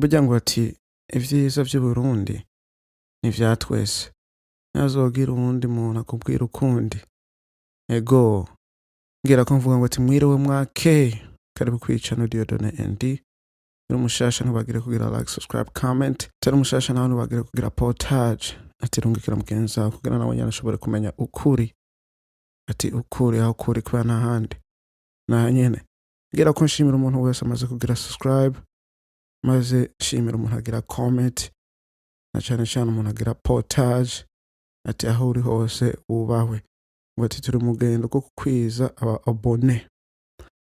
Burya ngo ati ivyiza vy'Uburundi ni ivya twese, ntihazogira uwundi muntu akubwira ukundi. Ego, ngira ko mvuga ngo ati mwiriwe mwakeye, karibu kuri channel Dieudonne ND. Uri mushasha ntubagire kugira like, subscribe, comment. Utari mushasha nawe ntubagire kugira partage, ati rungikira mugenzi wawe kugira nawe nyene ashobore kumenya ukuri, ati ukuri aho kuri kubera nta handi naha nyene. Ngira ko nshimira umuntu wese amaze kugira subscribe, maze nshimira umuntu agira comment, na cane cane umuntu agira partage, ati aho uri hose wubahwe. Ngo ati turi mu rugendo rwo kukwiza aba abonnés,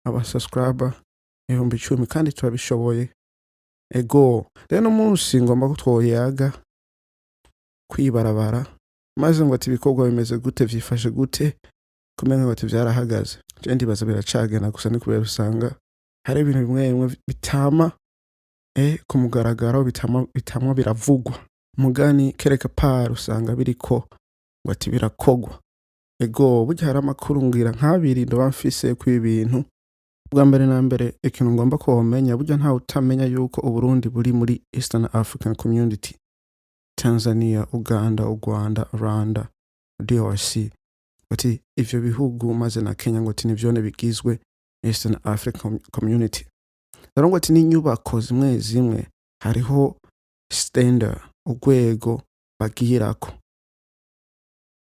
aba subscriber 10,000, kandi turabishoboye. Ego, rero no munsi ngomba ko twoyaga kwibarabara, maze ngo ati ibikorwa bimeze gute, vyifashe gute, kumenga ngo ati vyarahagaze. Je ndibaza biracagenda, gusa ni kubera usanga hari ibintu bimwe bimwe bitama ku mugaragaro, bitama biravugwa mugani kereka par usanga biriko ngo ati birakogwa. Ego, burya hari amakuru ngira nk'abiri ndoba mfise kw'ibi bintu. Bwa mbere na mbere, ikintu ngomba ko womenya, burya ntawe utamenya yuko Uburundi buri muri Eastern African Community: Tanzania, Uganda, u Rwanda, Rwanda, DRC, ati ivyo bihugu maze na Kenya, ngo ati nivyone bigizwe Eastern African Community. Rero ngo ati n'inyubako zimwe zimwe hariho standard, urwego bagirako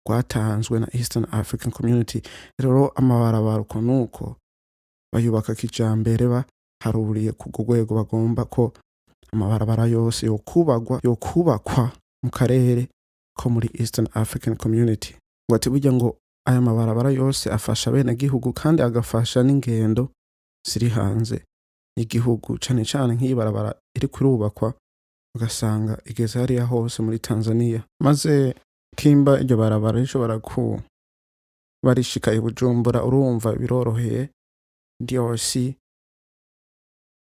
rwatanzwe na Eastern African Community. Rero amabarabara uko nuko bayubaka kijambere, baharuriye ku rwego bagomba ko amabarabara yose yokubakwa mu karere ko muri Eastern African Community. Ngo ati burya ngo aya mabarabara yose afasha abenegihugu kandi agafasha n'ingendo ziri hanze y'igihugu, cane cane nk'iyi barabara iriko irubakwa, ugasanga igeze hariya hose muri Tanzania. Maze kimba iryo barabara rishobora kuba rishika i Bujumbura, urumva biroroheye DRC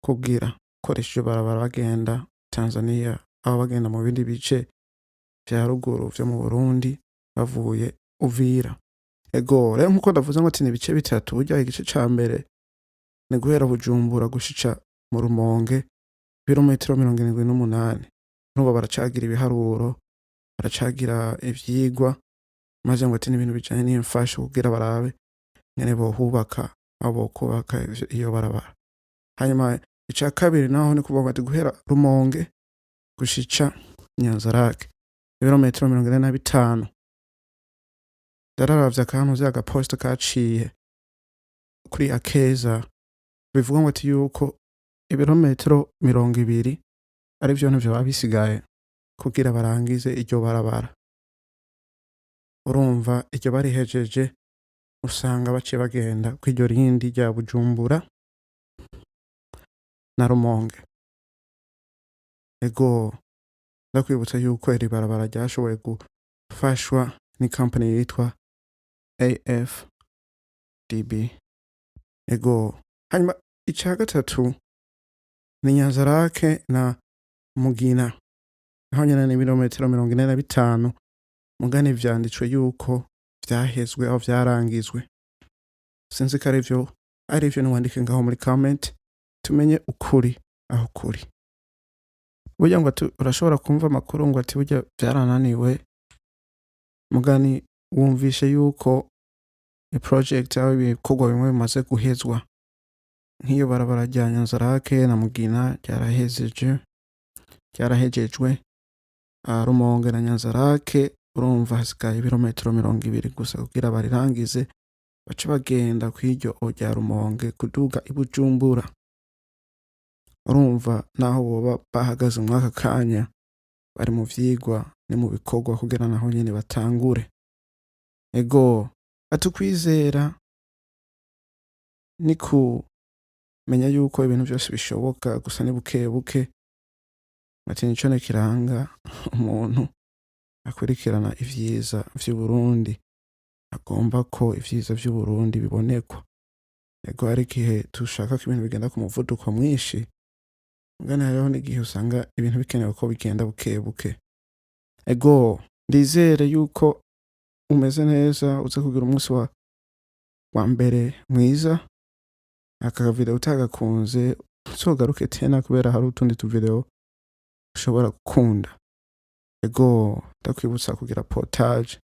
kugira koresha iryo barabara bagenda Tanzania, aho bagenda mu bindi bice vya ruguru vyo mu Burundi bavuye Uvira. Ego, rero nkuko ndavuze ngo ati ni ibice bitatu, burya igice ca mbere ni guhera Bujumbura gushika mu Rumonge, ibirometero 78. Urumva baracagira ibiharuro, baracagira ivyigwa, maze ngo ati n'ibintu bijanye n'imfasho kugira barabe ngene bohubaka, aho bokubaka iyo barabara. Hanyuma ica kabiri naho ni kuvuga ati guhera Rumonge gushika Nyanzarake, ibirometero 45. Ndararavye akantu vy'agaposta kaciye kuri Akeza, bivuga ngo ati yuko ibirometero 20 arivyo vyoba bisigaye kugira barangize iryo barabara. Urumva iryo barihejeje, usanga baciye bagenda kw'iryo rindi rya Bujumbura na Rumonge. Ego, ndakwibutsa yuko iri barabara ryashoboye gufashwa ni company yitwa AFDB. Ego, hanyuma ica gatatu ni Nyanzarake na Mugina, naho nyene ni ibirometero 45, mugani vyanditswe yuko vyahezwe aho vyarangizwe. Sinzi ko arivyo, arivyo niwandike ngaho muri comment tumenye ukuri aho kuri. Burya ngo ati urashobora kumva amakuru ngo ati burya vyarananiwe, mugani wumvishe yuko project aho ibikorwa bimwe bimaze guhezwa, nk'iyo barabara rya Nyanzarake na Mugina ryarahejeje, ryarahejejwe. Rumonge na Nyanzarake, urumva hasigaye ibirometero 20 gusa kugira barirangize, bace bagenda kw'iryo rya Rumonge kuduga i Bujumbura. Urumva naho boba bahagaze mw'aka kanya, bari mu vyigwa ni mu bikorwa kugira naho nyene batangure. Ego, ati ukwizera ni kumenya yuko ibintu vyose bishoboka, gusa ni buke buke. Ati nico kiranga umuntu akurikirana ivyiza vy'Uburundi, agomba ko ivyiza vy'Uburundi bibonekwa. Ego, hari igihe dushaka ko ibintu bigenda ku muvuduko mwinshi, mugani hariho n'igihe usanga ibintu bikenewe ko bigenda buke buke. Ego, ndizere yuko umeze neza, uza kugira umunsi wa mbere mwiza. Aka video utagakunze uzogaruke tena, kubera hari utundi tuvideo. ushobora gukunda. Ego, ndakwibutsa kugira partage,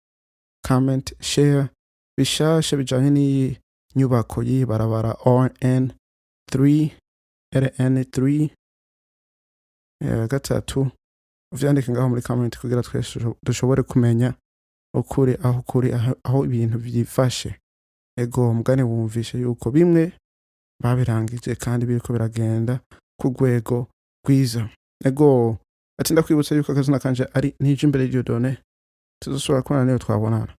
comment, share bishasha bijanye n'iyi nyubako y'iyi barabara RN3, RN3 gatatu. Uvyandike ngaho muri comment kugira twese dushobore kumenya ukuri aho kuri, aho ibintu vyifashe. Ego, mugani wumvishe yuko bimwe babirangije kandi biriko biragenda ku rwego rwiza. Ego, ati ndakwibutsa yuko akazina kanje ari Nijimbere Dieudonné. Tuzosubira kubona niyo twabonana.